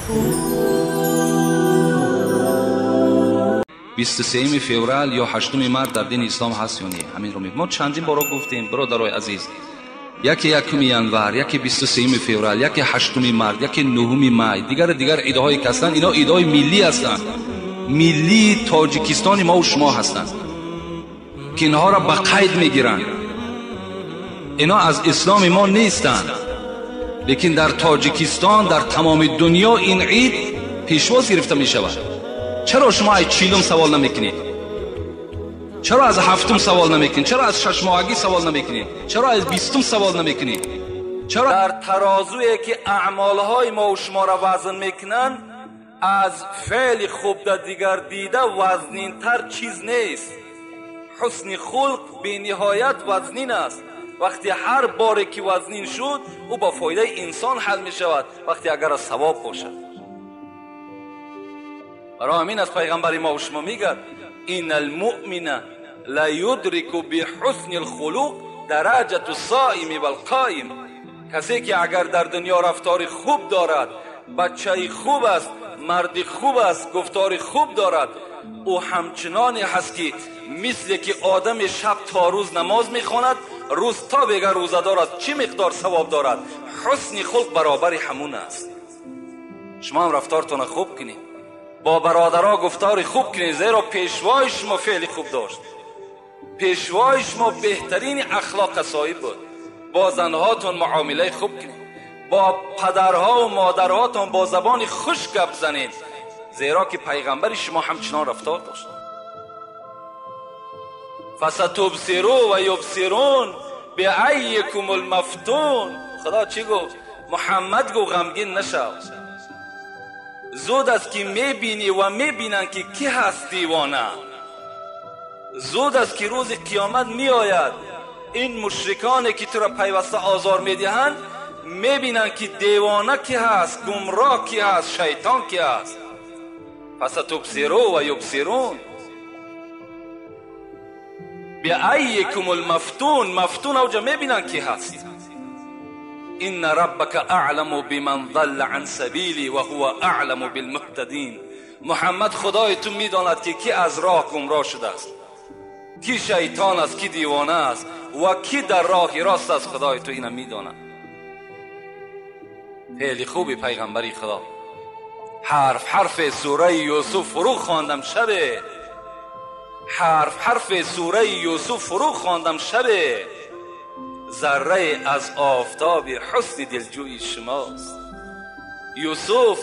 23 феврал ё 8 март дар дини ислом ҳаст ё не? Ҳаминро мо чандин боро гуфтем, бародарои азиз. Яке 1 январ, яке 23 феврал, яке 8 март, яке 9 май, дигар идҳое ки ҳастанд, ино идҳои миллӣ ҳастанд, миллии тоҷикистони мо ва шумо ҳастанд, ки инҳоро ба қайд мегиранд. Ино аз исломи мо нестанд, лекин дар тоҷикистон, дар тамоми дунё ин ид пешвоз гирифта мешавад. Чаро шумо аз 40 савол намекунед? Чаро аз 7 савол намекунед? Чаро аз 6 моҳагӣ савол намекунед? Чаро аз 20 савол намекунед? Чаро дар тарозуе ки аъмолҳои мо ва шуморо вазн мекунанд, аз феъли хуб дар дигар дида вазнинтар чиз нест. Ҳусни хулқ бениҳоят вазнин аст. Вақте ҳар боре ки вазнин шуд, ӯ ба фоидаи инсон ҳал мешавад, вақте агар аз савоб бошад. Барои ҳамин аз пайғамбари мо ва шумо мегӯяд: ин алмуъмина ла юдрику биҳусни лхулуқ дараҷату соими валқоим. Касе ки агар дар дунё рафтори хуб дорад, бачаи хуб аст, марди хуб аст, гуфтори хуб дорад, ӯ ҳамчуноне ҳаст ки мисле ки одами шаб то рӯз намоз мехонад, рӯз то бега рӯзадор аст, чӣ миқдор савоб дорад? Ҳусни хулқ баробари ҳамун аст. Шумо ҳам рафтортонро хуб кунед, бо бародаро гуфтори хуб кунед, зеро пешвои шумо феъли хуб дошт, пешвои шумо беҳтарини ахлоқ соҳиб буд. Бо занҳотон муомилаи хуб кунед, бо падарҳо ва модарҳотон бо забони хуш гап занед, зеро ки пайғамбари шумо ҳамчунон рафтор дошт. фасатубсиру ва юбсирун биайикум алмафтун. Худо чӣ гуфт? Муҳаммад гуфт: ғамгин нашав, зуд аст ки мебинӣ ва мебинанд ки кӣ ҳаст девона. Зуд аст ки рӯзи қиёмат меояд, ин мушриконе ки туро пайваста озор медиҳанд мебинанд ки девона кӣ ҳаст, гумроҳ кӣ ҳаст, шайтон кӣ ҳаст. фасатубсиру ва юбсирун биайикум алмафтун. Мафтун авҷа мебинанд кӣ ҳаст. إن ربك أعلم بمن ضل عن سبیلی و هو أعلم بالمهتدین. محمد خدای تو میداند که کی از راه گمراه شده است، کی شیطان است، کی دیوانه است و کی در راه راست است. خدای تو اینم میداند. خیلی خوبی پیغمبری خدا. حرف حرف سوره یوسف فرو خواندم شبه، حرف حرف سوره یوسف فرو خواندم شبه، ذره از آفتاب حسن دلجوی شماست. یوسف،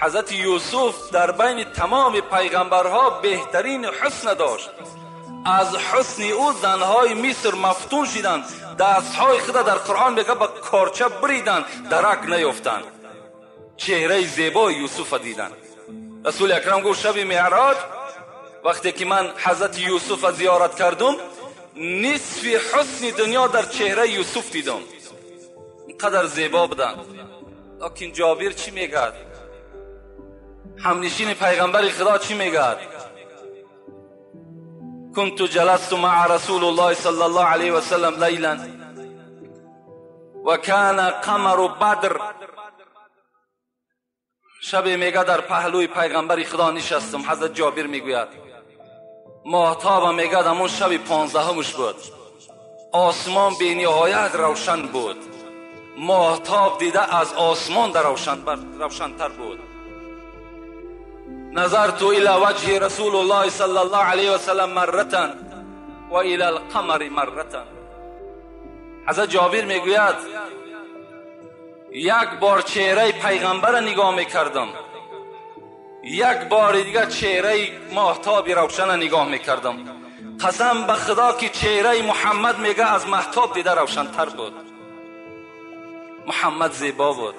حضرت یوسف در بین تمام پیغمبرها بهترین حسن داشت. از حسن او زنهای مصر مفتون شدند، دستهای خود در قرآن میگه با کارچه بریدند، درک نیافتند. چهره زیبای یوسف دیدند. رسول اکرم گفت شب معراج وقتی که من حضرت یوسف زیارت کردم، نصف حسن دنیا در چهره یوسف دیدم، اینقدر زیبا بودند. لکن جابر چی میگه؟ همنشین پیغمبر خدا چی میگه؟ كنت جلست مع رسول الله صلى الله عليه وسلم ليلا وكان قمر بدر. شب میگه در پهلوی پیغمبر خدا نشستم. حضرت جابر میگوید ماهتاب میگه همون شب 15 بود، آسمان به نهایت روشن بود، ماهتاب دیده از آسمان در روشنتر بود. نظرت الى وجه رسول الله صلى الله عليه وسلم مرة و الى القمر مرة. حضرت جابر میگوید یک بار چهره پیغمبر نگاه میکردم، یک بار دیگه چهره ماهتاب روشن نگاه میکردم. قسم به خدا که چهره محمد میگه از ماهتاب دیده روشنتر بود. محمد زیبا بود،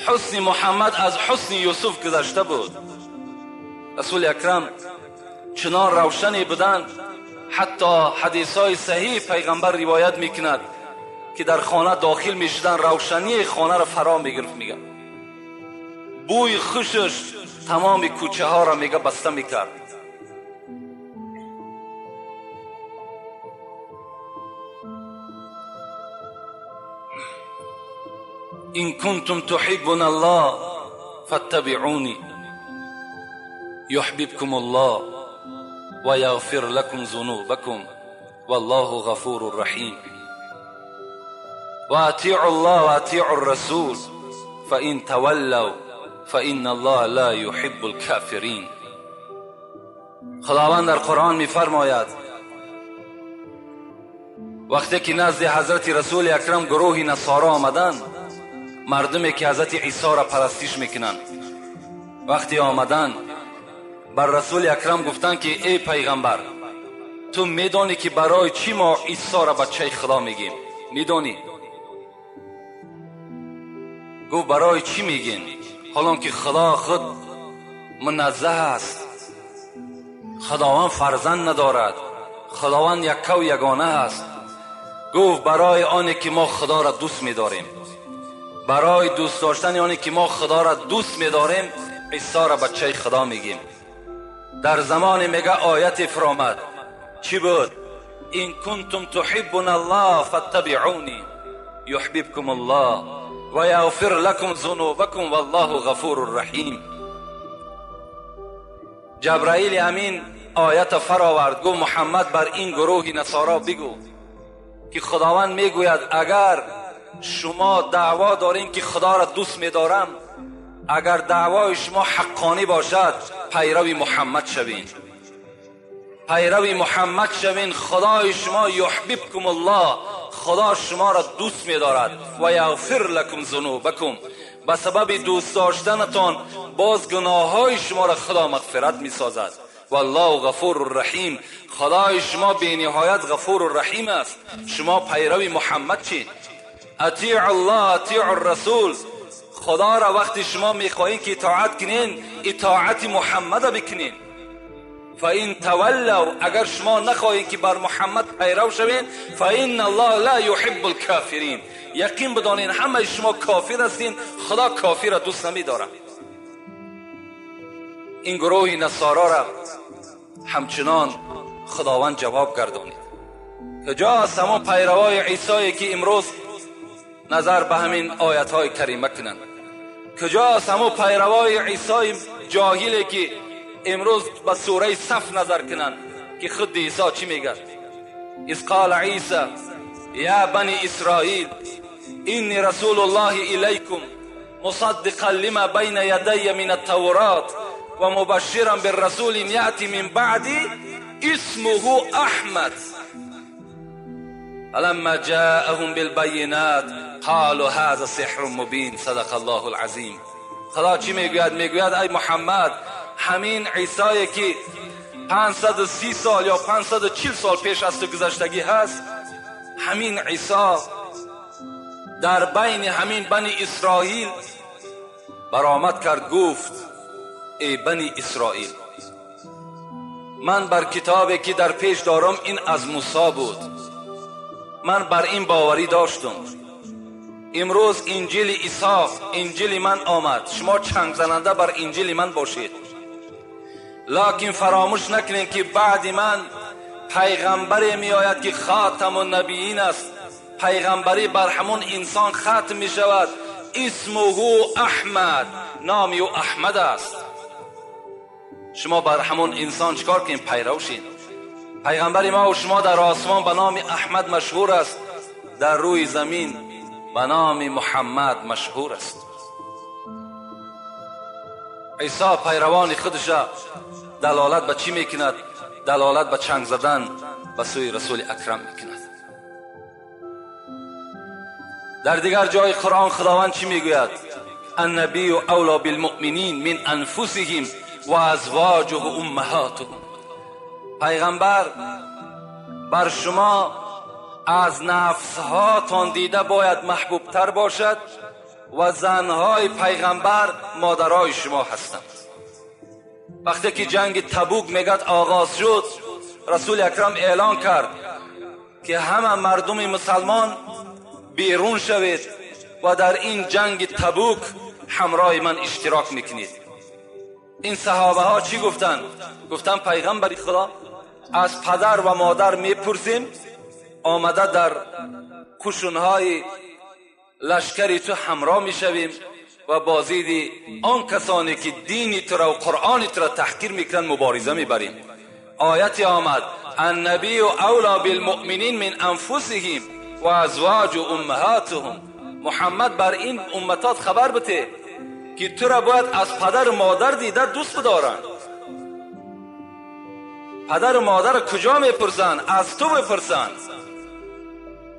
حسن محمد از حسن یوسف گذشته بود. رسول اکرم چنان روشنی بودند، حتی حدیث های صحیح پیغمبر روایت میکند که در خانه داخل میشدن، روشنی خانه را فرا میگرفت. میگه بوی خوشش تمام کوچه ها را میگه بسته میکرد. إن كنتم تحبون الله فاتبعوني يحببكم الله ويغفر لكم ذنوبكم والله غفور رحيم. وأطيعوا الله وأطيعوا الرسول فإن تولوا فإن الله لا يحب الكافرين. خداوند در قرآن می‌فرماید وقتی که نزد حضرت رسول اکرم گروه نصارا آمدند، مردمی که حضرت عیسی را پرستش میکنند، وقتی آمدند بر رسول اکرم گفتند که ای پیغمبر، تو میدانی که برای چی ما عیسی را بچه خدا میگیم؟ میدانی؟ گفت برای چی میگین؟ حالان که خدا خود منزه است، خداوند فرزند ندارد، خداوند یکه و یگانه است. گفت برای آنی که ما خدا را دوست میداریم، برای دوست داشتن آنی که ما خدا را دوست میداریم عیسی را بچه خدا میگیم. در زمان میگه آیت فرامد، چی بود؟ این کنتم تحبون الله فاتبعونی یحببکم الله و یغفر لکم ذنوبکم والله غفور رحیم. جبرائیل امین آیت فراورد، گفت محمد بر این گروه نصارا بگو که خداوند میگوید اگر شما دعوا دارین که خدا را دوست میدارم، اگر دعوای شما حقانی باشد پیروی محمد شوین، پیروی محمد شوین، خدای شما یحببکم الله، خدا شما را دوست میدارد، و یغفر لکم ذنوبکم، به سبب دوست داشتنتان باز گناههای شما را خدا مغفرت میسازد. والله غفور رحیم، خدای شما بی نهایت غفور رحیم است. شما پیروی محمد چین. اطیع الله اطیع الرسول، خدا را وقتی شما میخواهین که اطاعت کنین، اطاعت محمد را بکنین. فإن تولوا، اگر شما نخواهین که بر محمد پیرو شوین، فإن الله لا يحب الكافرین، یقین بدانین همه شما کافر هستین، خدا کافر را دوست نمیدارد. این گروه نصارا را همچنان خداوند جواب گردانید. کجاست همان پیروای عیسی که امروز نظر به همین آیت های کریمه کنند؟ کجاست همون پیروای عیسی جاهلی که امروز به سوره صف نظر کنند که خود عیسی چی میگه؟ اذ قال عیسی یا بنی اسرائیل انی رسول الله الیکم مصدقا لما بین یدی من التورات و مبشرا بالرسول یأتی من بعدی اسمه احمد فلما جاءهم بالبینات قالوا هذا سحر مبین. صدق الله العظیم. خدا چی میگوید؟ میگوید ای محمد، همین عیسی که 530 سال یا 540 سال پیش از تو گذشتگی هست، همین عیسی در بین همین بنی اسرائیل برآمد کرد، گفت ای بنی اسرائیل، من بر کتابی که در پیش دارم این از موسی بود، من بر این باوری داشتم، امروز انجیل عیسی انجیل من آمد، شما چنگ زننده بر انجیل من باشید، لکن فراموش نکنید که بعد من پیغمبری می آید که خاتم النبیین است، پیغمبری بر همون انسان ختم می شود، اسمه احمد، نام او احمد است. شما بر همون انسان چکار کنید؟ پیرو شید. پیغمبر ما و شما در آسمان به نام احمد مشهور است، در روی زمین به نام محمد مشهور است. عیسی پیروان خودش دلالت به چی میکند؟ دلالت به چنگ زدن به سوی رسول اکرم میکند. در دیگر جای قرآن خداوند چی میگوید؟ النبی اولا بالمؤمنین من انفسهم و ازواجه امهاتهم. پیغمبر بر شما از نفسهاتان دیده باید محبوب تر باشد و زنهای پیغمبر مادرای شما هستند. وقتی که جنگ تبوک میگد آغاز شد، رسول اکرم اعلان کرد که همه مردم مسلمان بیرون شوید و در این جنگ تبوک همراه من اشتراک میکنید. این صحابه ها چی گفتن؟ گفتن پیغمبر خدا از پدر و مادر میپرسیم، آمده در قشونهای لشکری تو همراه میشویم و با ضد آن کسانی که دین تو را و قرآن تو را تحقیر میکنند مبارزه میبریم. آیت آمد النبی اولی بالمؤمنین من انفسهم و ازواج امهاتهم. محمد بر این امتات خبر بده که تو را باید از پدر و مادر دیده دوست بدارند. پدر و مادر کجا میپرسند؟ از تو بپرسند.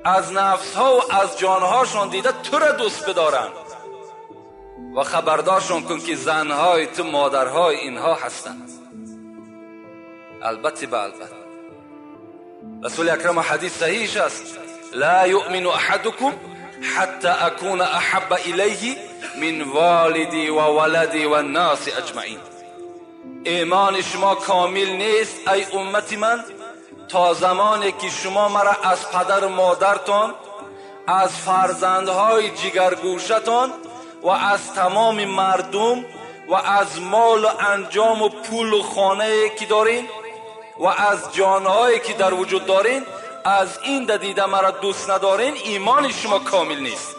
از نفس ها و از جانهاشان دیده تو را دوست بدارند و خبردارشان کن که زنهای تو مادرهای اینها هستند. البته به البته رسول اکرم حدیث صحیح است لا یؤمن احدکم حتی اکون احب الیه من والدی و ولدی و الناس اجمعین. ایمان شما کامل نیست ای امت من تا زمانی که شما مرا از پدر و مادرتان، از فرزندهای جگرگوشتان و از تمام مردم و از مال و انجام و پول و خانه که دارین و از جانهایی که در وجود دارین، از این دیده مرا دوست ندارین، ایمان شما کامل نیست.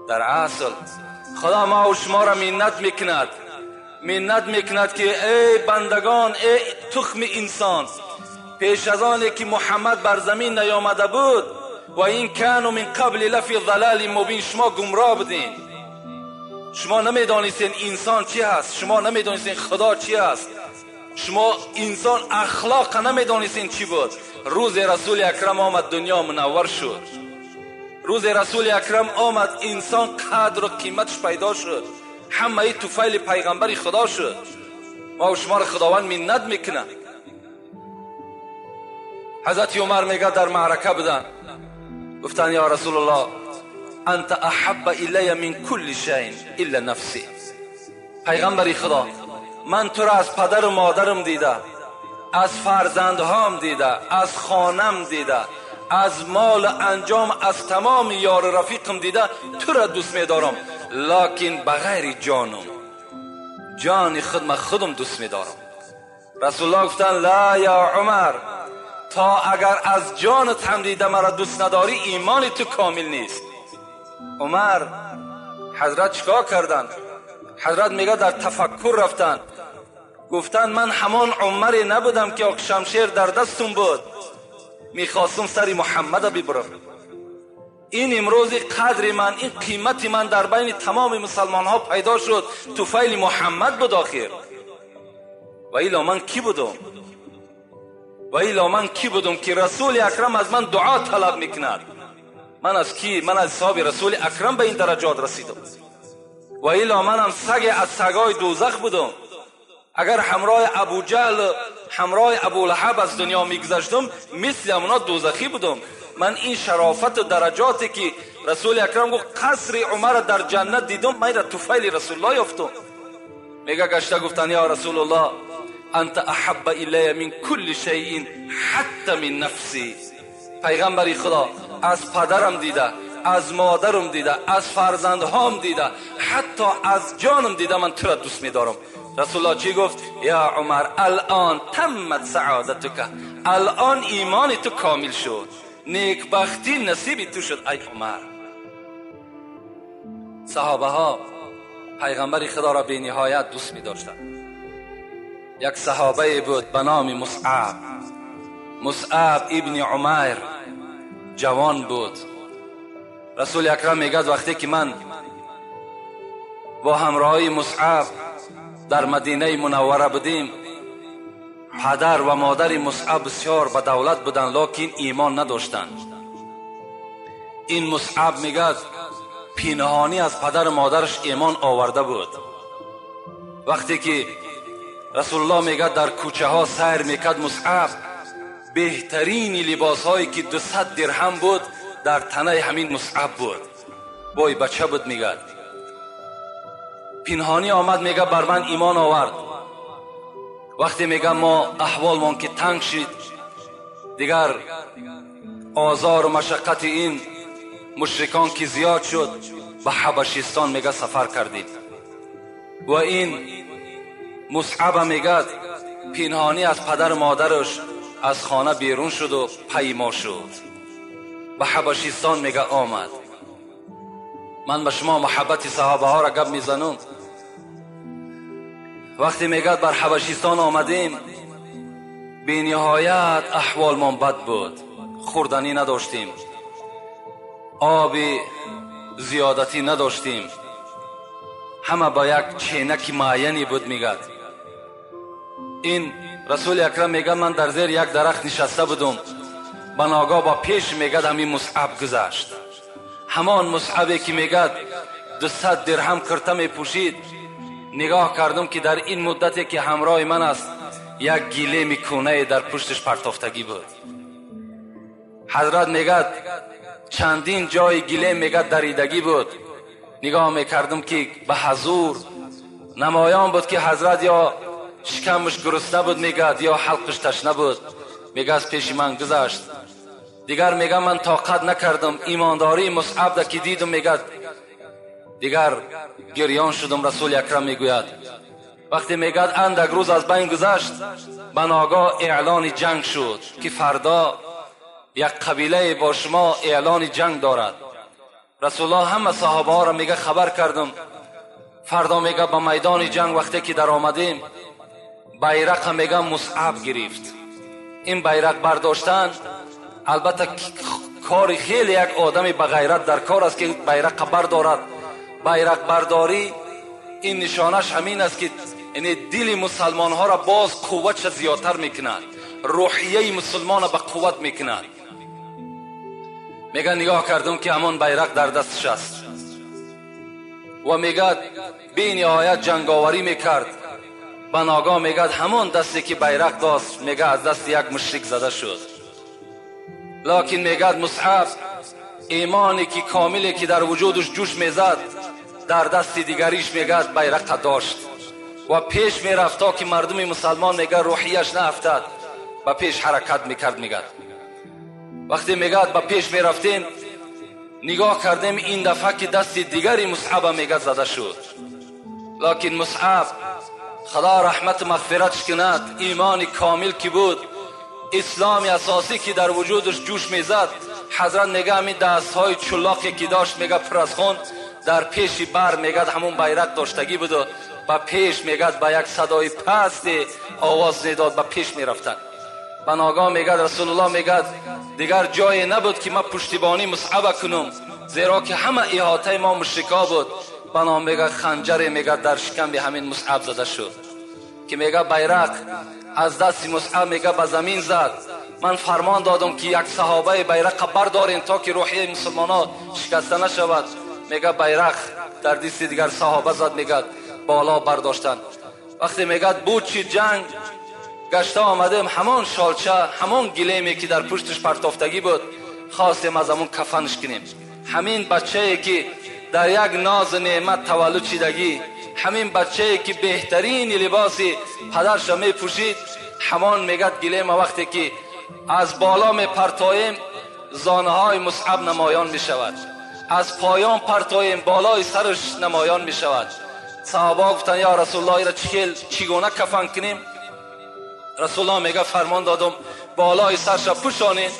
در اصل خدا ما و شما را منت میکند، منت میکند که ای بندگان، ای تخم انسان، پیش از آن که محمد بر زمین نیامده بود و این کانوا من قبل لفی ضلال مبین، شما گمراه بودین. شما نمیدانستین انسان چی هست، شما نمیدانستین خدا چی هست، شما انسان اخلاق نمیدانستین چی بود. روز رسول اکرم آمد، دنیا منور شد. روز رسول اکرم آمد، انسان قدر و قیمتش پیدا شد، همه طفیل پیغمبر خدا شد. ما و شما را خداوند منت میکنه. حضرت عمر میگه در معرکه بودن، گفتن یا رسول الله انت احب الی من کل شیء الا نفسی. پیغمبر خدا، من تو را از پدر و مادرم دیده، از فرزندهام دیده، از خانم دیده، از مال انجام، از تمام یار رفیقم دیده، تو را دوست میدارم، لکن بغیر جانم، جان خود من خودم دوست میدارم. رسول الله گفتن لا یا عمر، تا اگر از جانت هم دیده مرا دوست نداری ایمان تو کامل نیست. عمر حضرت چیکار کردن؟ حضرت میگه در تفکر رفتن، گفتن من همان عمری نبودم که شمشیر در دستم بود، میخواستم سر محمد ببرم. این امروز قدر من، این قیمت من در بین تمام مسلمان ها پیدا شد، طفیل محمد بود آخر. و ایلا من کی بودم؟ و ایلا من کی بودم که رسول اکرم از من دعا طلب میکند؟ من از کی؟ من از صحاب رسول اکرم به این درجات رسیدم. و ایلا منم سگ از سگای دوزخ بودم. اگر همراه ابو جهل، همراه ابو لهب از دنیا میگذشتم، مثل اونا دوزخی بودم. من این شرافت و درجاتی که رسول اکرم گفت قصر عمر در جنت دیدم، من را طفیل رسول الله یافتم. میگه گشته گفتن یا رسول الله انت احب الی من کل شیء حتی من نفسی. پیغمبر خدا، از پدرم دیده، از مادرم دیده، از فرزندهام دیده، حتی از جانم دیده، من تو را دوست میدارم. رسول الله چی گفت؟ یا عمر الان تمت سعادتک، الان ایمان تو کامل شد، نیکبختی نصیب تو شد ای عمر. صحابه ها پیغمبر خدا را به نهایت دوست می داشتند. یک صحابه بود به نام مصعب، مصعب ابن عمیر، جوان بود. رسول اکرم میگه وقتی که من با همراهی مصعب در مدینه منوره بودیم، پدر و مادر مصعب بسیار به دولت بودند، لکن ایمان نداشتند. این مصعب میگه پینهانی از پدر و مادرش ایمان آورده بود. وقتی که رسول الله میگه در کوچه ها سیر میکرد، مصعب بهترین لباس هایی که 200 درهم بود در تنه همین مصعب بود. بای بچه بود. میگه پینهانی آمد، میگه بر من ایمان آورد. وقتی میگه ما احوالمان که تنگ شد، دیگر آزار و مشقت این مشرکان که زیاد شد، به حبشستان میگه سفر کردیم. و این مصعب میگه پینهانی از پدر و مادرش از خانه بیرون شد و پیما شد، به حبشستان میگه آمد. Ман ба шумо муҳаббати саҳобаҳоро гап мезанам. Вақте мегӯяд бар Ҳабашистон омадем, бениҳоят аҳволмон бад буд, хӯрданӣ надоштем, оби зиёдатӣ надоштем, ҳама ба як ченаки муайяне буд. Мегӯяд ин Расули Акрам, мегӯяд ман дар зери як дарахт нишаста будум, ба ногоҳ ба пеш мегӯяд ҳамин Мусъаб гузашт. Ҳамон Мусъабе ки мегӯяд 200 дирҳам кирта мепӯшид. Нигоҳ кардам ки дар ин муддате ки ҳамроҳи ман аст, як гилеми кӯнае дар пушташ партофтагӣ буд. Ҳазрат мегӯяд чандин ҷои гилем мегӯяд даридагӣ буд. Нигоҳ мекардам ки ба ҳузур намоён буд ки ҳазрат ё шикамаш гурусна буд, мегӯяд, ё ҳалқаш ташна буд. Мегӯяд аз пеши ман гузашт. Дигар мегӯяд ман тоқат накардам, имондории Мусъаб да ки дидам, мегӯяд дигар гирён шудам. Расули Акрам мегӯяд вақте мегӯяд андак рӯз аз байн гузашт, ба ногоҳ эълони ҷанг шуд ки фардо як қабилае бо шумо эълони ҷанг дорад. Расулуллоҳ ҳама саҳобаҳоро мега хабар кардам, фардо мега ба майдони ҷанг вақте ки даромадем, байрақа мега Мусъаб гирифт. Ин байрақ бардоштан албатта кори хеле як одами ба ғайрат дар кор аст ки байрақа бардорад. Байрақбардорӣ ин нишонаш ҳамин аст ки дили мусалмонҳоро боз қувватша зиёдтар мекунад, рӯҳияи мусулмонро ба қувват мекунад. Мега нигоҳ кардам ки ҳамон байрақ дар дасташ аст ва мегӯяд бениҳоят ҷанговарӣ мекард. Ба ногоҳ мегӯяд ҳамон дасте ки байрақ дошт, мегӯяд аз дасти як мушрик зада шуд. Локин мегӯяд Мусъаб имоне ки комиле ки дар вуҷудаш ҷӯш мезад, дар дасти дигариш мегӯяд байрақа дошт ва пеш мерафт то ки мардуми мусалмон мегӯяд рӯҳияш наафтад, ба пеш ҳаракат мекард. Мегӯяд вақте мегӯяд ба пеш мерафтем, нигоҳ кардем ин дафъа ки дасти дигари Мусъаба мегӯяд зада шуд. Локин Мусъаб худо раҳмату мағфиратш кунад, имони комил ки буд, исломи асосӣ ки дар вуҷудаш ҷӯш мезад, ҳазрат мегӯяд ҳамин дастҳои чулоқе ки дошт, мегӯяд пур аз хун, дар пеши бар мегӯяд ҳамон байрақ доштагӣ буду ба пеш мегӯяд ба як садои пасте овоз медод, ба пеш мерафтанд. Ба ногоҳ мегӯяд Расулуллоҳ мегӯяд дигар ҷое набуд ки ман пуштибонӣ Мусъаба кунам, зеро ки ҳама иҳотаи мо мушрикҳо буд. Ба ном мегӯяд ханҷаре мегӯяд дар шикамби ҳамин Мусъаб зада шуд ки мегӯяд байрақ аз дасти Мусъаб мегӯяд ба замин зад. Ман фармон додам ки як саҳобаи байрақа бардорем то ки рӯҳияи мусулмонҳо шикаста нашавад. Мегӯяд байрақ дар дасти дигар саҳоба зад, мегӯяд боло бардоштанд. Вақте мегӯяд буд чи ҷанг гашта омадем, ҳамон шолча, ҳамон гилеме ки дар пушташ партофтагӣ буд, хостем аз ҳамон кафанш кунем. Ҳамин бачае ки дар як нозу неъмат таваллуд шидагӣ, ҳамин бачае ки беҳтарин либоси падарша мепӯшид, ҳамон мегӯяд гилема вақте ки аз боло мепартоем, зонаҳои Мусъаб намоён мешавад, аз поён партоем, болои сараш намоён мешавад. Саҳобаҳо гуфтанд ё Расулуллоҳ, инро чӣ гуна кафан кунем? Расулуллоҳ мегӯяд фармон додам болои сарша пӯшонед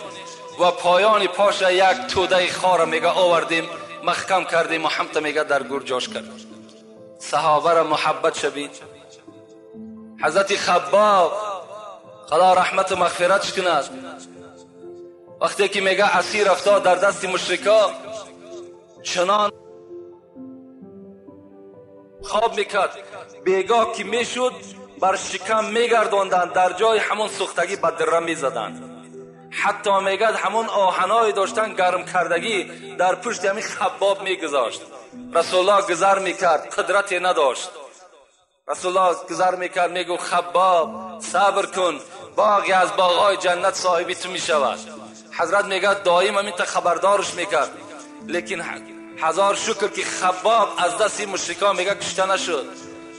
ва поёни поша як тӯдаи хора мегӯяд овардем, маҳкам кардем ва ҳамта мегӯяд дар гур ҷош кард. Саҳобаро муҳаббат шавид. Ҳазрати Хаббоб худо раҳмату мағфиратш кунад, вақте ки мегӯяд асир афтод дар дасти мушрикҳо, чунон хоб мекард, бегоҳ ки мешуд бар шикам мегардонданд, дар ҷои ҳамон сӯхтагӣ ба дирра мезаданд. Ҳатто мегӯяд ҳамон оҳаное доштан гарм кардагӣ дар пушти ҳамин Хаббоб мегузошт. Расулуллоҳ гузар мекард, қудрате надошт. Расулуллоҳ гузар мекард, мегуфт Хаббоб сабр кун, боғе аз боғҳои ҷаннат соҳиби ту мешавад. Ҳазрат мегӯяд доим ҳамин та хабардорш мекард. Лекин ҳазор шукр ки Хаббоб аз дасти мушрикон мегӯяд кушта нашуд.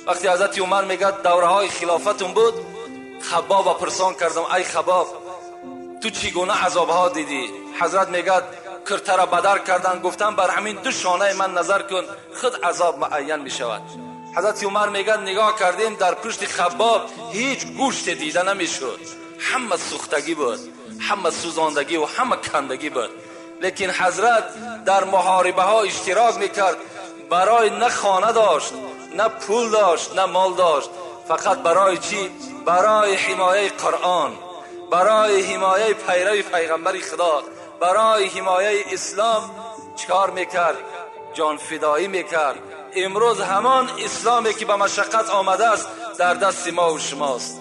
Вақте ҳазрати Умар мегӯяд давраҳои хилофатун буд, Хаббоба пурсон кардам, ай Хаббоб, ту чӣ гуна азобҳо дидӣ? Ҳазрат мегӯяд киртара бадар кардан, гуфтам бар ҳамин ду шонаи ман назар кун, худ азоб муайян мешавад. Ҳазрати Умар мегӯяд нигоҳ кардем, дар пушти Хаббоб ҳеҷ гӯште дида намешуд, ҳама сӯхтагӣ буд, ҳама сӯзондагӣ ва ҳама кандагӣ буд. Лекин ҳазрат дар муҳорибаҳо иштирок мекард. Барои на хона дошт, на пул дошт, на мол дошт. Фақат барои чӣ? Барои ҳимояи Қуръон, барои ҳимояи пайрави пайғамбари Худо, барои ҳимояи ислом чикор мекард? Ҷонфидоӣ мекард. Имрӯз ҳамон исломе ки ба машаққат омадааст дар дасти мо ва шумост.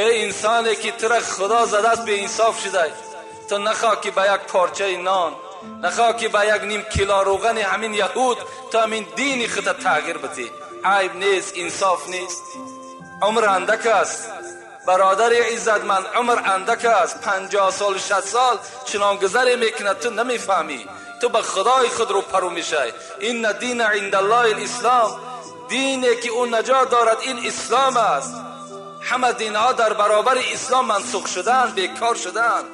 Эй инсоне ки тура Худо задааст, беинсоф шудай. Ту нахоҳ ки ба як порчаи нон, нахоҳ ки ба як ним кило рӯғани ҳамин яҳуд ту ҳамин дини худро тағйир бидӣ. Айб нест, инсоф нест. Умр андак аст бародари иззатманд, умр андак аст. 50 сол, 60 сол чунон гузаре мекунад, ту намефаҳмӣ. Ту ба худои худ рӯпарӯ мешавӣ. Инна дина индаллоҳи ислом, дине ки ӯ наҷот дорад ин ислом аст. Ҳама динҳо дар баробари ислом мансух шуданд, бекор шуданд.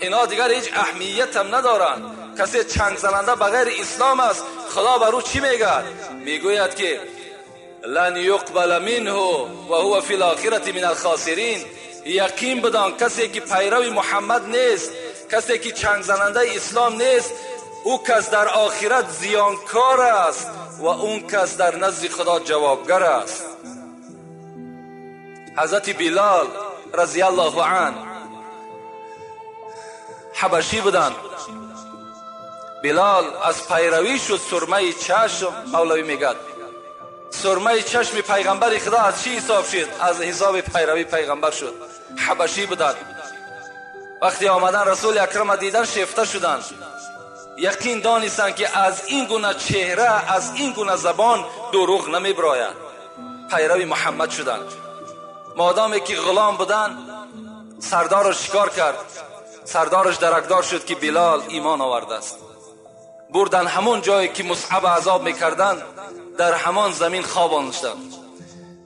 Инҳо дигар ҳеҷ аҳамият ҳам надоранд. Касе чанг зананда ба ғайри ислом аст, Худо бар ӯ чӣ мегӯяд? Мегӯяд ки лан юқбала минҳу ва ҳува фил охирати мин алхосирин. Яқин бидон касе ки пайрави Муҳаммад нест, касе ки чанг занандаи ислом нест, ӯ кас дар охират зиёнкор аст ва он кас дар назди Худо ҷавобгар аст. Ҳазрати Билол разияллоҳу анҳу ҳабашӣ буданд. Билол аз пайравӣ шуд сурмаи чашм. Мавлавӣ мегӯяд сурмаи чашми пайғамбари Худо аз чӣ ҳисоб шуд? Аз ҳисоби пайравӣ пайғамбар шуд. Ҳабашӣ буданд. Вақте омадан Расули Акрама дидан, шефта шуданд. Яқин донистанд ки аз ин гуна чеҳра, аз ин гуна забон дурӯғ намебирояд. Пайрави Муҳаммад шуданд. Модоме ки ғулом буданд, сардараш чикор кард? Сардараш даракдор шуд ки Билол имон овардааст. Бурдан ҳамон ҷое ки Мусъаб азоб мекарданд, дар ҳамон замин хобоништанд.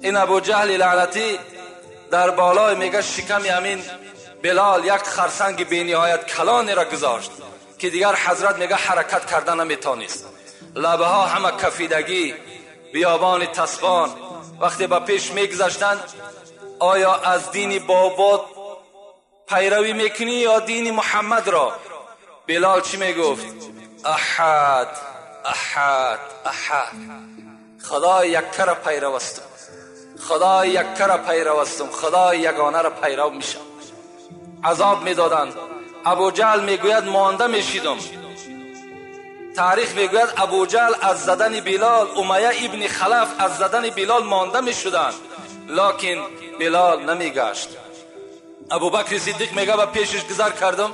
Ин Абу Ҷаҳли лаънатӣ дар болои мега шиками ҳамин Билол як харсанги бениҳоят калонеро гузошт ки дигар ҳазрат мега ҳаракат карда наметонист. Лабаҳо ҳама кафидагӣ, биёбони тасбон. Вақте ба пеш мегузаштанд, оё аз дини бобот пайравӣ мекунӣ ё дини Муҳаммадро? Билол чӣ мегуфт? Аҳад, аҳад, аҳад. Худои яккара пайрав ҳастам, Худои яккара пайрав ҳастам, Худои ягонаро пайрав мешавам. Азоб медоданд. Абу Ҷаҳл мегӯяд монда мешидам. Таърих мегӯяд Абу Ҷаҳл аз задани Билол, Умайя ибни Халаф аз задани Билол монда мешуданд, локин Билол намегашт. Абубакри Сиддиқ мега ба пешаш гузар кардам,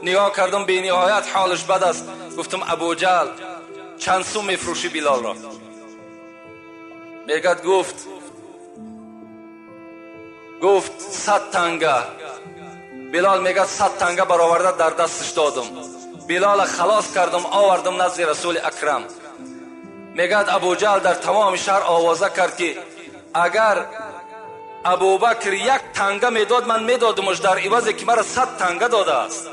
нигоҳ кардам, бениҳоят ҳолаш бад аст. Гуфтам Абу Ҷаҳл, чанд сум мефурӯшӣ Билолро? Мегӯяд гуфт 100 танга. Билол мегӯяд 100 танга бароварда дар дасташ додам. Билола халос кардам, овардам назди Расули Акрам. Мегӯяд Абу Ҷаҳл дар тамоми шаҳр овоза кард ки агар Абубакр як танга медод, ман медодамаш дар ивазе ки маро 100 танга додааст.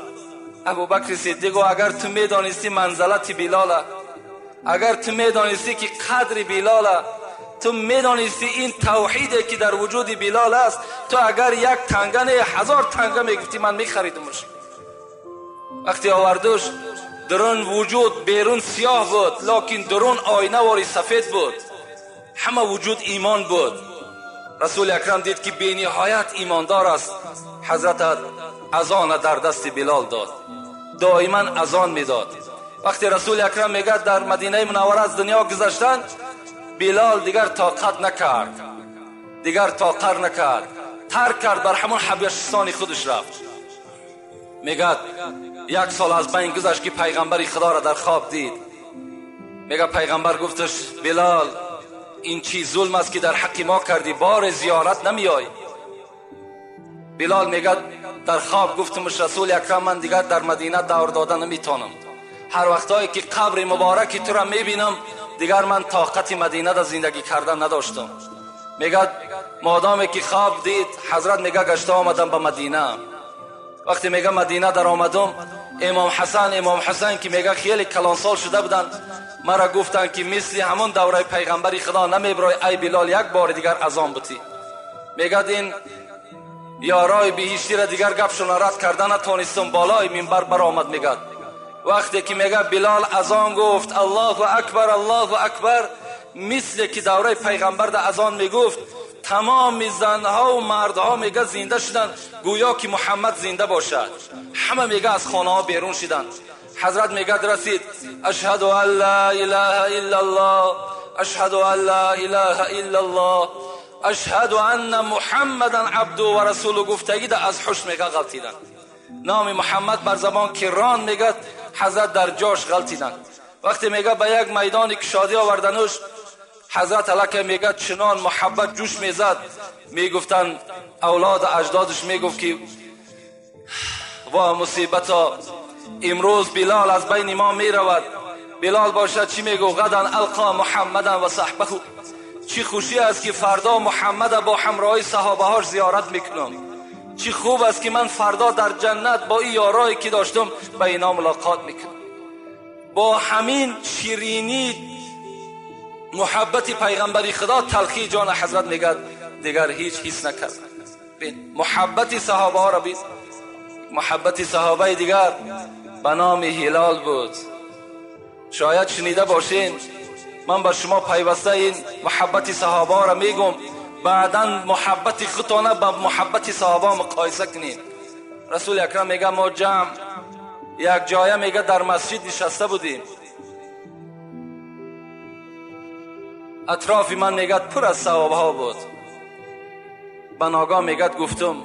Абубакри Сиддиқ, агар ту медонисти манзалати Билола, агар ту медонисти ки қадри Билола, ту медонисти ин тавҳиде ки дар вуҷуди Билол аст, ту агар як танга не, 1000 танга мегуфтӣ, ман мехаридамаш. Вақте овардуш, дарун вуҷуд берун сиёҳ буд, локин дарун оинавори сафед буд. Ҳама вуҷуд имон буд. Расули Акрам дид ки бениҳоят имондор аст. Ҳазрат азона дар дасти Билол дод. Доиман азон медод. Вақте Расули Акрам мегӯяд дар Мадинаи Мунаввара аз дунё гузаштанд, Билол дигар тоқат накард, дигар тоқат накард, тарк кард, бар ҳамон ҳабашистони худаш рафт. Мегӯяд як сол аз байн гузашт ки пайғамбари Худоро дар хоб дид. Мегӯяд пайғамбар гуфташ Билол, ин чӣ зулм аст ки дар ҳаққи мо кардӣ, бори зиёрат намеоӣ. Билол мегӯяд дар хоб гуфтамаш Расули Акрам, ман дигар дар Мадина давр дода наметавонам. Ҳар вақтое ки қабри мубораки туро мебинам, дигар ман тоқати Мадина дар зиндагӣ кардан надоштам. Мегӯяд модоме ки хоб дид, ҳазрат мегӯяд гашта омадам ба Мадина. Вақте мегӯяд Мадина дар омадам, Имом Ҳасан ки мегӯяд хеле калонсол шуда буданд, маро гуфтанд ки мисли ҳамон давраи пайғамбари Худо намебирой, ай Билол, як бори дигар азон бутӣ. Мегӯяд ин ёрои биҳиштиро дигар гапшона рад карда натонистам, болои минбар баромад. Мегӯяд Вақте ки мега Билол азон гуфт, Аллоҳу акбар, Аллоҳу акбар, мисле ки давраи пайғамбар да азон мегуфт, тамоми занҳо ва мардҳо мега зинда шуданд, гӯё ки Муҳаммад зинда бошад. Ҳама мега аз хонаҳо берун шуданд. Ҳазрат мегад расид, ашҳаду ан ла илаҳа иллаллоҳ, ашҳаду ан ла илаҳа иллаллоҳ, ашҳаду анна муҳаммадан абду ва расулу гуфтагида аз ҳуш мега ғалтиданд. Номи Муҳаммад бар забон ки рон мегад, ҳазрат дар ҷош ғалтиданд. Вақте мега ба як майдони кушодӣ овардануш, ҳазрат аллакай мегад чунон муҳаббат ҷӯш мезад, мегуфтанд авлоду аҷдодаш мегуфт ки ва мусибато, имрӯз Билол аз байни мо меравад. Билол бошад чӣ мегуфт? Ғадан алқо муҳаммадан ва саҳбаҳу. Чӣ хушӣ аст ки фардо Муҳаммада бо ҳамроҳи саҳобаҳош зиёрат мекунам. Чӣ хуб аст ки ман фардо дар ҷаннат бо ин ёрое ки доштам ба ино мулоқот мекунам. Бо ҳамин ширинӣ муҳаббати пайғамбари Худо талхии ҷони ҳазрат мегӯяд дигар ҳеҷ ҳис накард. Бин муҳаббати саҳобаҳоро бин. Муҳаббати саҳобаи дигар ба номи Ҳилол буд. Шояд шунида бошин, ман ба шумо пайваста ин муҳаббати саҳобаҳоро мегӯм, баъдан муҳаббати худтона ба муҳаббати саҳобаҳо муқоиса кунед. Расули акрам мега мо ҷамъ як ҷоя мега дар масҷид нишаста будем. Атрофи ман мегад пур аз саҳобаҳо буд. Ба ногоҳ мегад гуфтум,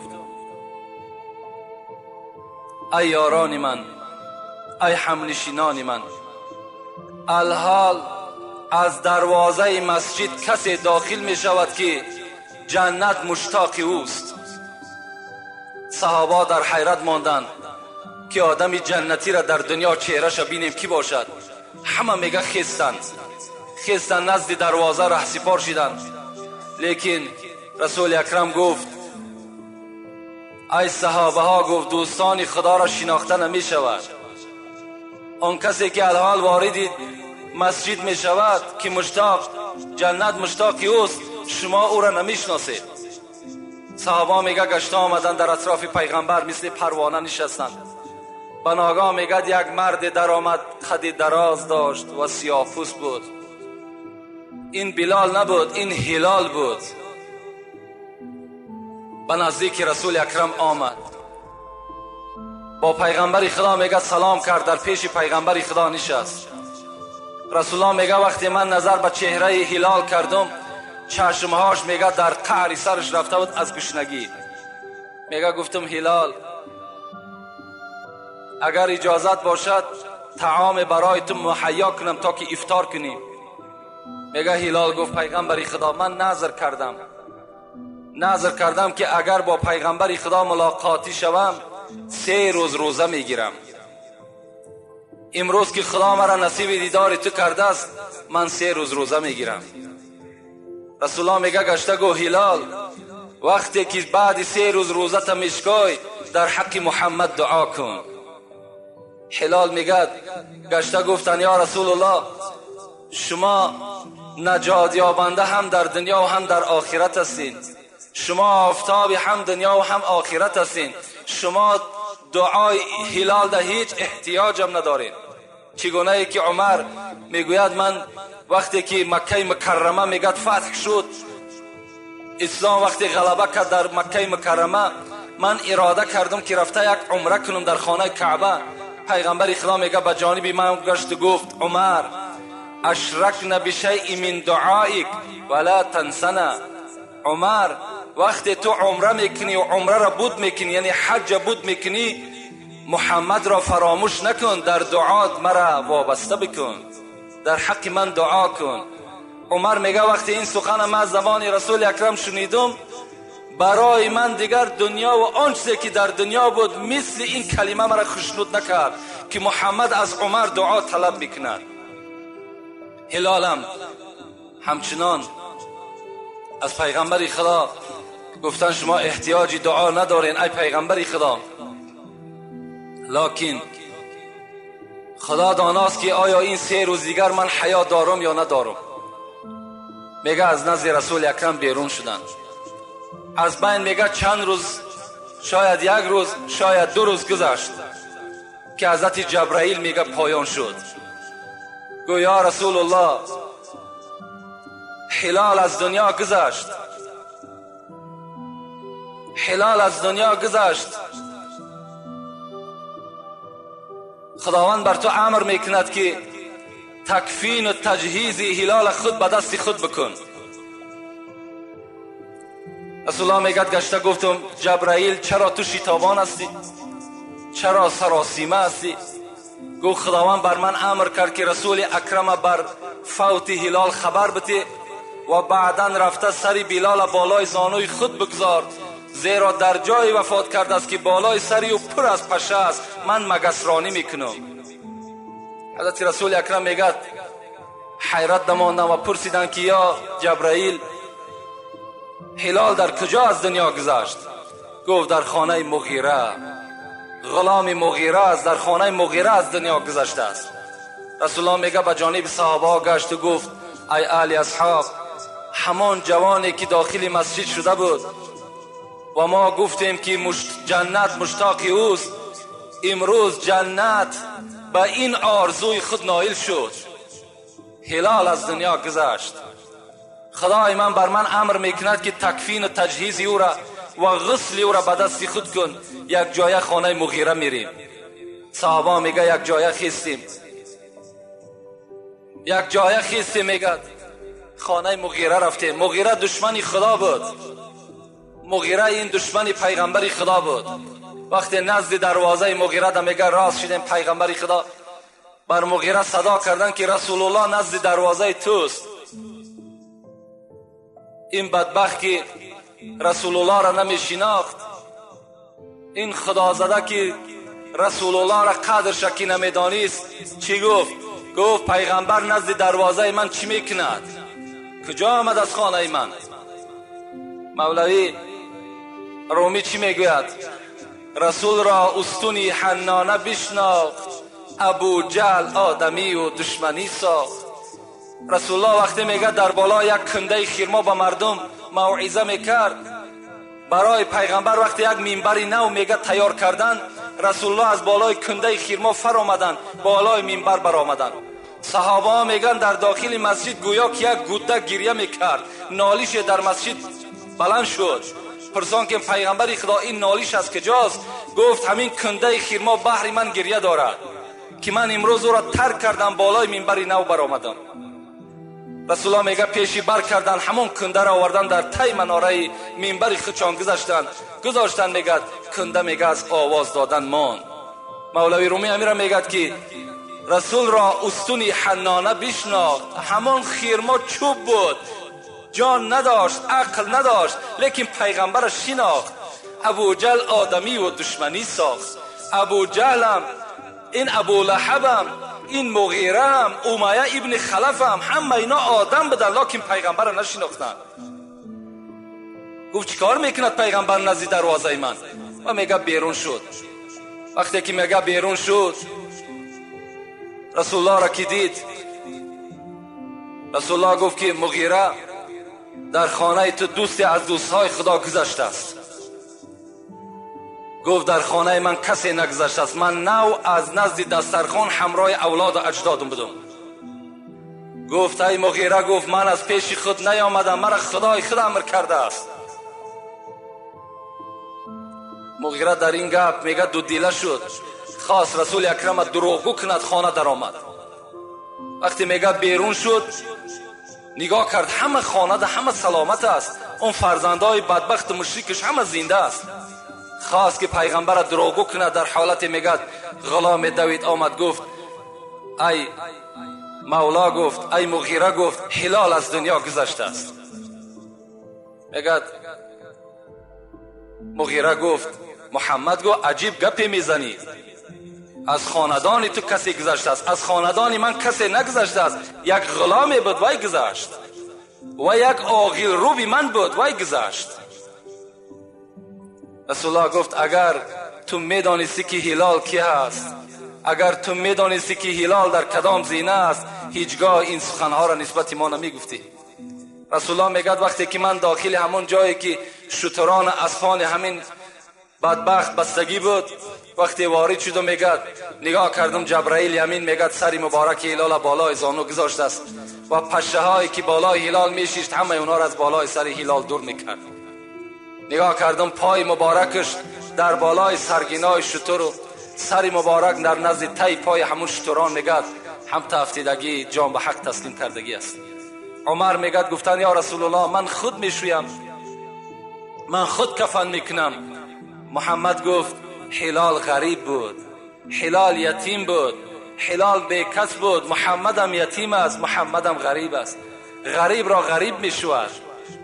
ай ёрони ман, ай ҳамнишинони ман, алҳол аз дарвозаи масҷид касе дохил мешавад ки ҷаннат муштоқи ӯст. Саҳоба дар ҳайрат монданд ки одами ҷаннатиро дар дунё чеҳраша бинем ки бошад. Ҳама мега хестанд, хестанд назди дарвоза раҳсипор шиданд. Лекин Расули акрам гуфт, ай саҳобаҳо, гуфт дӯстони Худоро шинохта намешавад. Он касе ки алҳол вориди масҷид мешавад ки муштоқ ҷаннат муштоқи ӯст, шумо ӯро намешиносед. Саҳоба мега гашта омаданд дар атрофи пайғамбар мисли парвона нишастанд. Ба ногоҳ мегад як марде даромад, қади дароз дошт ва сиёҳпӯст буд. Ин Билол набуд, ин Ҳилол буд. Ба наздики Расули акрам омад, бо пайғамбари Худо мега салом кард, дар пеши пайғамбари Худо нишаст. Расулуллоҳ мега вақте ман назар ба чеҳраи Ҳилол кардам, чашмҳош мега дар қаъри сараш рафта буд аз гушнагӣ. Мега гуфтам, Ҳилол, агар иҷозат бошад таоме барои ту муҳайё кунам то ки ифтор кунем. Мега Ҳилол гуфт, пайғамбари Худо, ман назр кардам, назр кардам ки агар бо пайғамбари Худо мулоқотӣ шавам, 3 рӯз рӯза мегирам. Имрӯз ки Худо маро насиби дидори ту кардааст, ман 3 рӯз рӯза мегирам. Расулуллоҳ мега гашта гуфт, Ҳилол, вақте ки баъди 3 рӯз рӯзата мешкой, дар ҳаққи Муҳаммад дуо кун. Ҳилол мегад гашта гуфтанд, ё Расулуллоҳ, шумо наҷотёбанда ҳам дар дунё ва ҳам дар охират ҳастед. Шумо офтоби ҳам дунё ва ҳам охират ҳастед. Шумо дуои Ҳилол да ҳеҷ эҳтиёҷам надоред. Чӣ гунае ки Умар мегӯяд, ман вақте ки Маккаи Мукаррама мегӯяд фатҳ шуд, ислом вақте ғалаба кард дар Маккаи Мукаррама, ман ирода кардам ки рафта як умра кунам дар хонаи Каъба. Пайғамбари Худо мегӯяд ба ҷониби ман гашту гуфт, Умар, ашракна бишайъин мин дуоик ва ла тансана. Умар, вақте ту умра мекунӣ ва умраро буд мекунӣ, яъне ҳаҷа буд мекунӣ, Муҳаммадро фаромӯш накун, дар дуоат мара вобаста бикун, дар ҳаққи ман дуо кун. Умар мега вақте ин сухана ман аз забони Расули акрам шунидум, барои ман дигар дунё ва он чизе ки дар дунё буд мисли ин калима мара хушнуд накард ки Муҳаммад аз Умар дуо талаб мекунад. Ҳилолам ҳамчунон аз пайғамбари Худо гуфтан, шумо эҳтиёҷи дуо надорен ай пайғамбари Худо, локин Худо доност ки оё ин 3 рӯз дигар ман ҳаёт дорам ё надорам. Мега аз назди Расули акрам берун шуданд. Аз байн мега чанд рӯз, шояд 1 рӯз, шояд 2 рӯз гузашт. که حضرت جبرائیل میگه پایان شد. گو یا رسول الله، هلال از دنیا گذشت، هلال از دنیا گذشت، خداوند بر تو امر میکند که تکفین و تجهیز هلال خود به دست خود بکن. رسول الله میگد گشته گفتم جبرائیل چرا تو شتابان هستی؟ چرا سراسیمه هستی؟ گفت خداوند بر من امر کرد که رسول اکرم بر فوت هلال خبر بده و بعدا رفته سر بلال بالای زانوی خود بگذار، زیرا در جای وفات کرده است که بالای سری او پر از پشه است، من مگسرانی میکنم. حضرت رسول اکرم میگد حیرت نماندم و پرسیدن که یا جبرائیل هلال در کجا از دنیا گذشت؟ گفت در خانه مغیره، غلام مغیره است، در خانه مغیره از دنیا گذشته است. رسول الله میگه به جانب صحابه ها گشت و گفت ای اهل اصحاب، همان جوانی که داخل مسجد شده بود و ما گفتیم که جنت مشتاق اوست، امروز جنت به این آرزوی خود نایل شد. هلال از دنیا گذشت. خدای من بر من امر میکند که تکفین و تجهیز او را و غسل او را به دست خود کن. یک جایه خانه مغیره میریم. صحابه میگه یک جایه خیستیم، یک جایه خیستیم. میگه خانه مغیره رفتیم. مغیره دشمن خدا بود، مغیره این دشمن پیغمبر خدا بود. وقتی نزد دروازه مغیره ده میگه راست شدیم، پیغمبر خدا بر مغیره صدا کردن که رسول الله نزد دروازه توست. این بدبخت که رسول الله را نمیشناخت، این خدا زده که رسول الله را قدرش که نمیدانست، چی گفت؟ گفت پیغمبر نزد دروازه من چی میکند؟ کجا آمد از خانه من؟ مولوی رومی چی میگوید؟ رسول را استونی حنانه بشناخت، ابو جهل آدمی و دشمنی ساخت. رسول الله وقتی میگه در بالا یک کنده خرما به مردم موعظه میکرد، برای پیغمبر وقتی یک منبر نو میگه تیار کردن، رسول الله از بالای کنده خرما فر آمدن، بالای منبر برآمدن. صحابه ها میگن در داخل مسجد گویا که یک گوده گریه میکرد، نالیش در مسجد بلند شد. پرسان که پیغمبر خدا این نالیش از کجاست؟ گفت همین کنده خرما بحر من گریه دارد که من امروز او را ترک کردم، بالای منبر نو برآمدم. رسول الله میگه پیشی بر کردن، همون کنده را آوردن در تای مناره منبر خودشان گذاشتن. میگه کنده میگه از آواز دادن مان. مولوی رومی امیر میگه که رسول را استونی حنانه بشناخت، همان خرما چوب بود، جان نداشت، عقل نداشت، لیکن پیغمبر شناخت. ابو جهل آدمی و دشمنی ساخت. ابو جهلم، این ابو لهبم، این مغیره هم، امیه ابن خلف هم، همه اینا آدم بدن، لیکن پیغمبر را نشناختن. گفت چیکار میکند پیغمبر نزد دروازه من؟ و میگه بیرون شد. وقتی که میگه بیرون شد، رسول الله را که دید، رسول الله گفت که مغیره در خانه تو دوستی از دوستهای خدا گذشته است. گفت در خانه من کسی نگذشته است، من نو از نزد دسترخوان همراه اولاد و اجدادم بودم. گفت ای مغیره، گفت من از پیش خود نیامدم، مرا خدای خود امر کرده است. مغیره در این گپ میگه دو دیله شد، خواست رسول اکرم دروغگو کند، خانه در آمد. وقتی میگه بیرون شد، نگاه کرد همه خانه ده همه سلامت است، اون فرزندای بدبخت مشرکش همه زنده است. خواست که پیغمبر دروغگو کند، در حالت میگه غلام دوید آمد، گفت ای مولا، گفت ای مغیره، گفت هلال از دنیا گذشته است. میگه مغیره گفت محمد، گفت عجیب گپی میزنی، از خاندان تو کسی گذشته است، از خاندان من کسی نگذشته است، یک غلامی بود وای گذشت و یک آغیل روبی من بود وای گذشت. رسول الله گفت اگر تو میدانستی که هلال کی هست، اگر تو میدانستی که هلال در کدام زینه است، هیچگاه این سخنها را نسبت ما نمیگفتی. رسول الله میگه وقتی که من داخل همون جایی که شتران اسپان همین بدبخت بستگی بود، وقتی وارد شدم میگد نگاه کردم جبرائیل یمین میگد سری مبارک هلال بالای زانو گذاشته است و پشه هایی که بالای هلال میشیشت همه اونا را از بالای سر هلال دور میکرد. نگاه کردم پای مبارکش در بالای سرگینای شتر و سری مبارک در نزد تای پای همون شتران میگد هم تافتیدگی جان به حق تسلیم کردگی است. عمر میگد گفتن یا رسول الله من خود میشویم، من خود کفن میکنم. محمد گفت هلال غریب بود، هلال یتیم بود، هلال بیکس بود، محمدم یتیم است، محمدم غریب است، غریب را غریب میشود.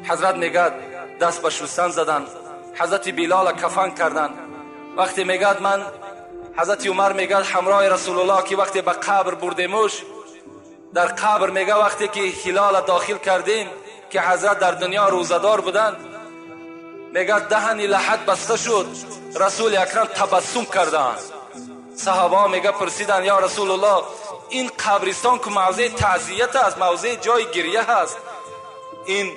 حضرت میگد دست به شستن زدن، حضرت بلال کفن کردن. وقتی میگد من حضرت عمر میگد همراه رسول الله که وقتی به قبر بردیمش در قبر میگه وقتی که هلال داخل کردیم که حضرت در دنیا روزدار بودند، میگه دهن لحد بسته شد، رسول اکرم تبسم کردند. صحابه میگه پرسیدن یا رسول الله این قبرستان که موضع تعزیت است، موضع جای گریه است، این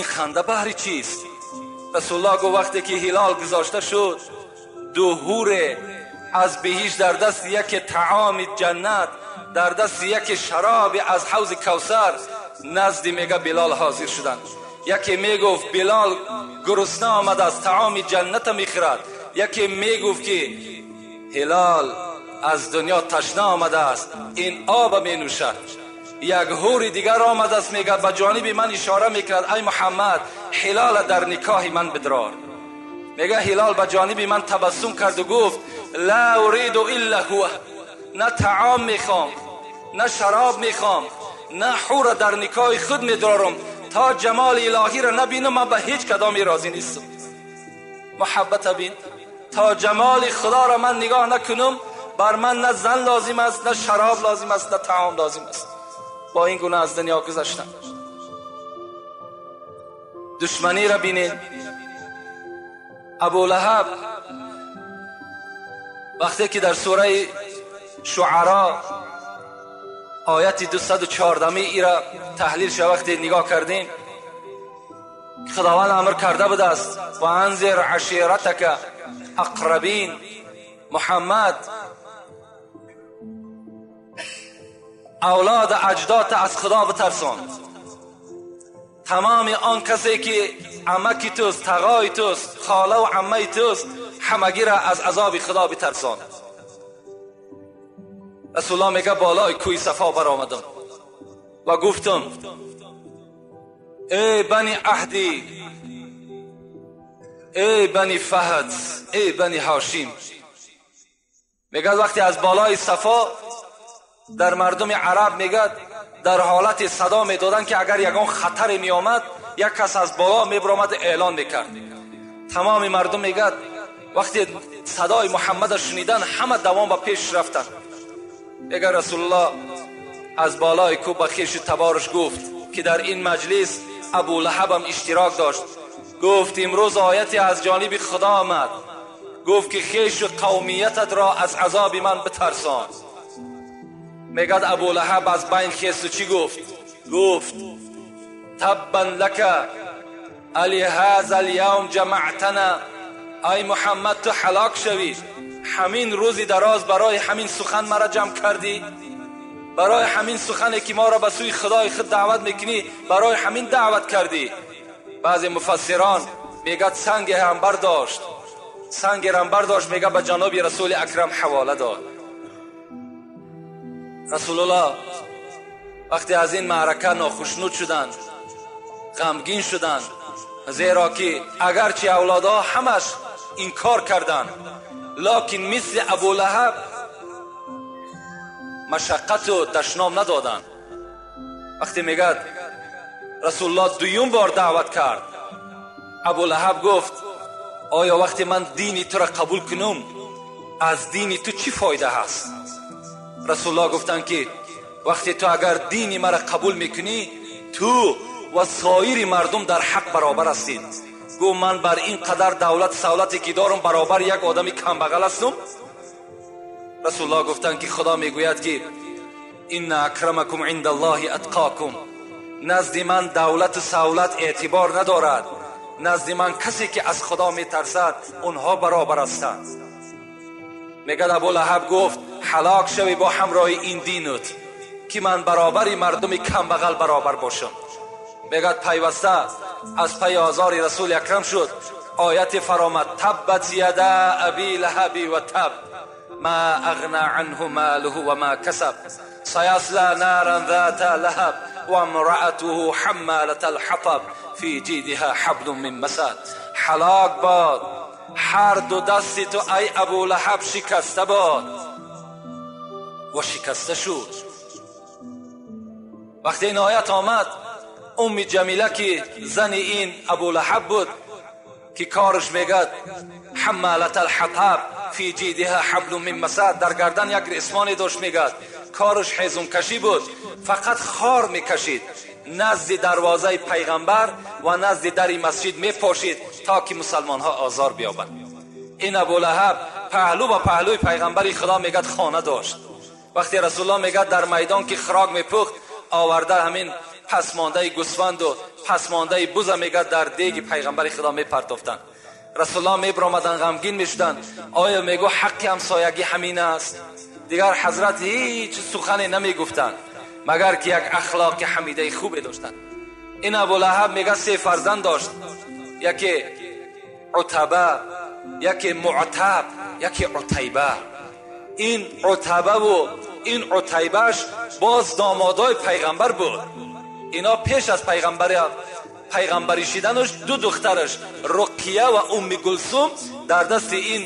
خنده بهر چیست؟ رسول الله گفت وقتی که هلال گذاشته شد دو حور از بهشت در دست یک طعام جنت، در دست یک شراب از حوض کوثر نزد میگه بلال حاضر شدند. یکی میگفت بلال گرسنه آمد از طعام جنت میخورد، یکی میگفت که هلال از دنیا تشنه آمده است این آب مینوشد. یک حور دیگر آمده است میگه به جانب من اشاره میکرد ای محمد هلال در نکاح من بدرار. میگه هلال به جانب من تبسم کرد و گفت لا اريد الا هو، نه طعام میخوام نه شراب میخوام نه حور در نکاح خود میدرارم، تا جمال الهی را نبینم من به هیچ کدامی راضی نیستم. محبت بین، تا جمال خدا را من نگاه نکنم بر من نه زن لازم است نه شراب لازم است نه طعام لازم است. با این گونه از دنیا گذشتم. دشمنی را بینید. ابو لهب وقتی که در سوره شعرا آیت 214 ای را تحلیل شد وقتی نگاه کردیم خداوند امر کرده بوده است و انذر عشیرتک اقربین، محمد اولاد اجداد از خدا بترسان. تمام آن کسی که عمکی توست، تغای توست، خاله و عمه توست، همگی را از عذاب خدا بترسان. رسول الله میگه بالای کوی صفا برآمدم و گفتم ای بنی عهدی، ای بنی فهد، ای بنی هاشم. میگه وقتی از بالای صفا در مردم عرب میگه در حالت صدا میدادن که اگر یگان خطر میآمد یک کس از بالا میبرآمد اعلان میکرد. تمام مردم میگه وقتی صدای محمد شنیدن همه دوام به پیش رفتن. میگه رسول الله از بالای کوه به خویش تبارش گفت که در این مجلس ابو لهب هم اشتراک داشت، گفت امروز آیتی از جانب خدا آمد، گفت که خویش و قومیتت را از عذاب من بترسان. میگد ابو لهب از بین خیست و چی گفت؟ گفت تبا لک علی هذا الیوم جمعتنا، ای محمد تو هلاک شوی، همین روزی دراز برای همین سخن مرا جمع کردی، برای همین سخنی که ما را به سوی خدای خود دعوت میکنی برای همین دعوت کردی. بعضی مفسران میگد سنگ هم برداشت، سنگ هم برداشت، میگه به جناب رسول اکرم حواله داد. رسول الله وقتی از این معرکه ناخشنود شدند، غمگین شدند، زیرا که اگرچه اولادها همش انکار کردند، لکن مثل ابو لهب مشقت و دشنام ندادند. وقتی میگد رسول الله دویم بار دعوت کرد، ابو لهب گفت آیا وقتی من دینی تو را قبول کنم از دینی تو چی فایده هست؟ رسول الله گفتند که وقتی تو اگر دینی مرا قبول میکنی تو و سایر مردم در حق برابر هستید. گفت من بر این قدر دولت سولتی که دارم برابر یک آدمی کمبغل هستم؟ رسول الله گفتند که خدا میگوید که ان اکرمکم عند الله اتقاکم، نزد من دولت و سولت اعتبار ندارد، назди ман касе ки аз Худо метарсад, онҳо баробар ҳастанд. Мегӯяд Абулаҳаб гуфт: ҳалок шавӣ бо ҳамроҳи ин динут, ки ман баробари мардуми камбағал баробар бошам. Мегӯяд пайваста аз пайи озори Расули Акрам шуд. Ояти фаромад: таббат яда аби лаҳаби ва таб, ма ағна анҳу малуҳу ва ма касаб, саясла наран зата лаҳаб ва имраатуҳу ҳаммалатал ҳатаб фи ҷидиҳа ҳаблун мин масад. Ҳалок бод ҳар ду дасти ту, ай Абулаҳаб, шикаста бод. Ва шикаста шуд. Вақте ин оят омад, Умми Ҷамила ки зани ин Абулаҳаб буд, ки корш мегӯяд ҳаммалатал ҳатаб фи ҷидиҳа ҳаблун мин масад, дар гардан як ресмоне дошт, мегӯяд корш ҳезумкашӣ буд, фақат хор мекашид, назди дарвозаи пайғамбар ва назди дари масҷид мепошид то ки мусалмонҳо озор биёбанд. Ин Абулаҳаб паҳлӯ ба паҳлӯи пайғамбари Худо мегӯяд хона дошт. Вақте Расулуллоҳ мегӯяд дар майдон ки хӯрок мепухт, оварда ҳамин пасмондаи гӯсфанду пасмондаи буза мегӯяд дар деги пайғамбари Худо мепартофтанд. Расулуллоҳ мебаромаданд, ғамгин мешуданд. Оё мегӯ ҳаққи ҳамсоягӣ ҳамин аст? Дигар ҳазрат ҳеҷ сухане намегуфтанд, магар ки як ахлоқи ҳамидаи хубе доштанд. Ин Абулаҳаб мегӯяд се фарзанд дошт: яке Утаба, яке Муътаб, яке Утайба. Ин Утабаву ин Утайбаш боз домодои пайғамбар буд. Ино пеш аз пайғамбарӣ шиданаш ду духтараш Руқия ва Умми Гулсум дар дасти ин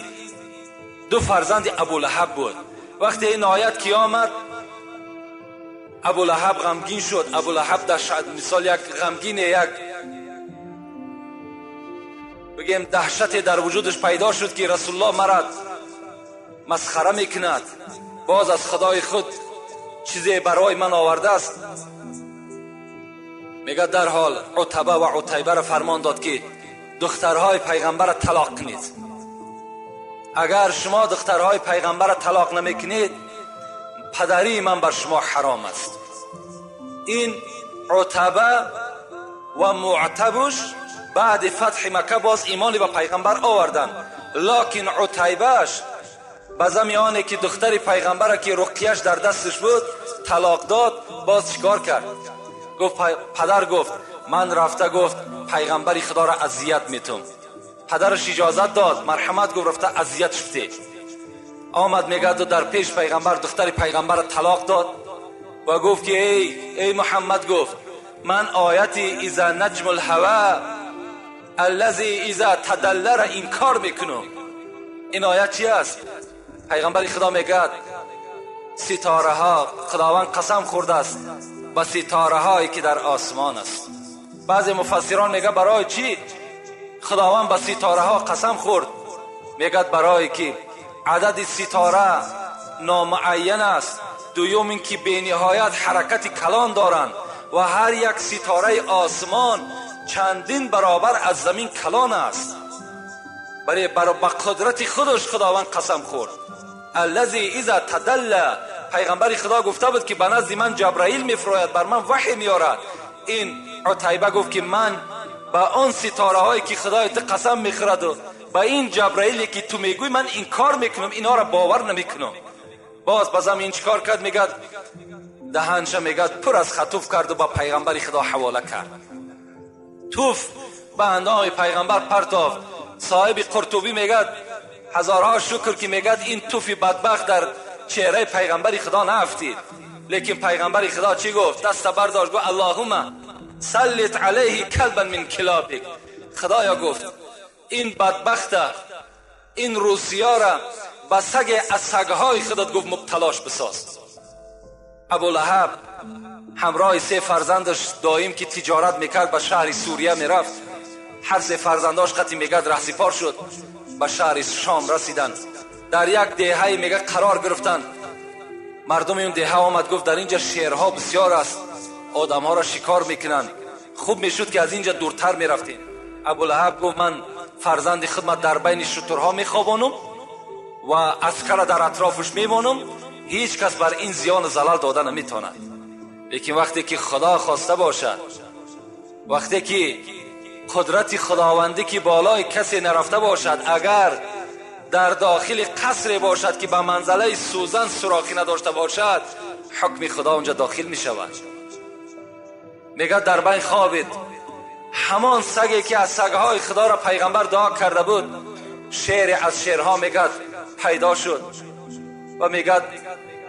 ду фарзанди Абулаҳаб буд. Вақте ин оят ки омад, Абулаҳаб ғамгин шуд. Абулаҳаб дар мисол як ғамгине, як бигем даҳшате дар вуҷудаш пайдо шуд, ки Расулуллоҳ марад масхара мекунад, боз аз Худои худ чизе барои ман овардааст. Мегӯяд дарҳол Утаба ва Утайбаро фармон дод, ки духтарҳои пайғамбарро талоқ кунед. Агар шумо духтарҳои пайғамбарро талоқ намекунед, падарии ман бар шумо ҳаром аст. Ин Утаба ва Муътабуш баъди фатҳи Макка боз имони ба пайғамбар оварданд, локин Утайбаш ба зами оне ки духтари пайғамбара ки Руқияш дар дасташ буд талоқ дод, боз чикор кард? Гуфт падар, гуфт ман рафта, гуфт пайғамбари Худоро азият метум. Падараш иҷозат дод, марҳамат, гуфт рафта азият шуфте. Омад, мегӯяд, дар пеш пайғамбар духтари пайғамбарро талоқ дод ва гуфт ки эй Муҳаммад, гуфт ман ояти иза наҷму лҳава аллази иза тадаллара инкор мекунам. Ин оят чи аст? Пайғамбари Худо мегӯяд ситораҳо, Худованд қасам хӯрдааст ба ситораҳое ки дар осмон аст. Баъзе муфассирон мегӯяд барои чӣ Худованд ба ситораҳо қасам хӯрд? Мегӯяд барое ки адади ситора номуайян аст, дуюм ин ки бениҳоят ҳаракати калон доранд ва ҳар як ситораи осмон чандин баробар аз замин калон аст. Барои ба қудрати худаш Худованд қасам хӯрд. Аллази иза тадалла, пайғамбари Худо гуфта буд ки ба назди ман Ҷабраил мефурояд, бар ман ваҳй меорад. Ин Утайба гуфт ки ман ба он ситораҳое ки Худои ту қасам мехӯраду ба ин Ҷабраиле ки ту мегӯй ман инкор мекунам, инҳоро бовар намекунам. Боз ба замин чикор кард? Мегӯяд даҳанша, мегӯяд пур аз хатуф карду ба пайғамбари Худо ҳавола кард. Туф ба андоми пайғамбар партофт. Соҳиби Қуртубӣ мегӯяд ҳазорҳо шукр ки мегӯяд ин туфи бадбахт дар чеҳраи пайғамбари Худо наафтид. Лекин пайғамбари Худо чӣ гуфт? Даста бардошт, гуфт аллоҳумма саллит алайҳи калбан мин килобик. Худоё, гуфт ин бадбахта, ин русиёра ба саге аз сагҳои худат, гуфт мубталош бисоз. Абулаҳаб ҳамроҳи се фарзандаш доим ки тиҷорат мекард ба шаҳри Сурия мерафт. Ҳар се фарзандош қати мегӯяд раҳсипор шуд, ба шаҳри Шом расиданд. Дар як деҳае мегӯяд қарор гирифтанд. Мардуми он деҳа омад, гуфт дар инҷа шерҳо бисёр аст, одамҳоро шикор мекунанд, хуб мешуд ки аз инҷа дуртар мерафтем. Абулаҳаб гуфт ман фарзанди худма дар байни шутурҳо мехобонам ва аскара дар атрофаш мемонам, ҳеҷ кас бар ин зиёну залал дода наметавонад. Лекин вақте ки Худо хоста бошад, вақте ки Қудрати худовандӣ ки болои касе нарафта бошад, агар дар дохили қасре бошад ки ба манзалаи сӯзан сӯрохӣ надошта бошад, ҳукми худо онҷа дохил мешавад. Мегӯяд дар байн хобид. Ҳамон саге ки аз сагҳои худоро пайғамбар дуо карда буд, шере аз шерҳо мегӯяд пайдо шуд ва мегӯяд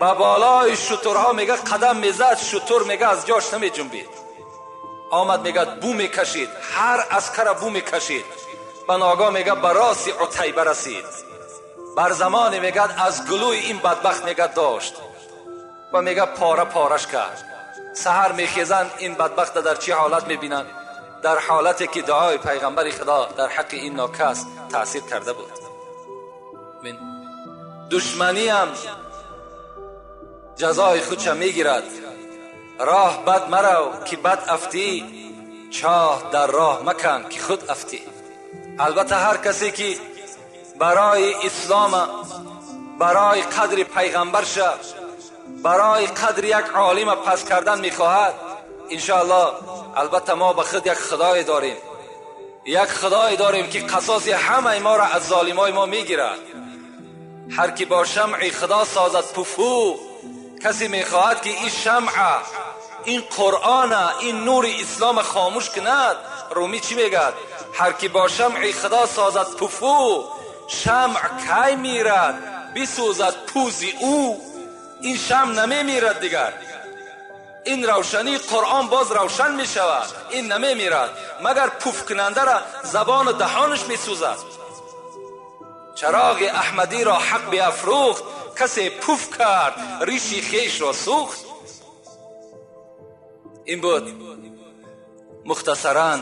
ба болои шутурҳо мегӯяд қадам мезад, шутур мегӯяд аз ҷош намеҷунбид. Омад мегӯяд бу мекашид, ҳар аскара бу мекашид. Ба ногоҳ мегӯяд ба роси Утайба расид. Бар замоне мегӯяд аз гулӯи ин бадбахт мегӯяд дошт ва мегӯяд пора пораш кард. Саҳар мехезанд, ин бадбахта дар чӣ ҳолат мебинанд? Дар ҳолате ки дуои пайғамбари худо дар ҳаққи ин нокас таъсир карда буд. Душманиам ҷазои худша мегирад. Роҳ бад марав ки бад афтӣ, чоҳ дар роҳ макан ки худ афтӣ. Албатта ҳар касе ки барои ислом, барои қадри пайғамбарша, барои қадри як олима пас кардан мехоҳад, иншоаллоҳ албатта мо ба худ як худое дорем, як худое дорем ки қасоси ҳамаи моро аз золимои мо мегирад. Ҳар ки бо шамъи худо созад пуфу, касе мехоҳад ки ин шамъа, ин қуръона, ин нури ислома хомӯш кунад. Румӣ чӣ мегӯяд? Ҳар ки бо шамъи худо созад пуфу, шамъ кай мирад бисӯзад пӯзи ӯ. Ин шамъ намемирад дигар. Ин равшании қуръон боз равшан мешавад, ин намемирад, магар пуфкунандаро забону даҳонаш месӯзад. Чароғи аҳмадиро ҳақ биафрӯхт, касе пуф кард риши хешро сӯхт. Ин буд мухтасаран.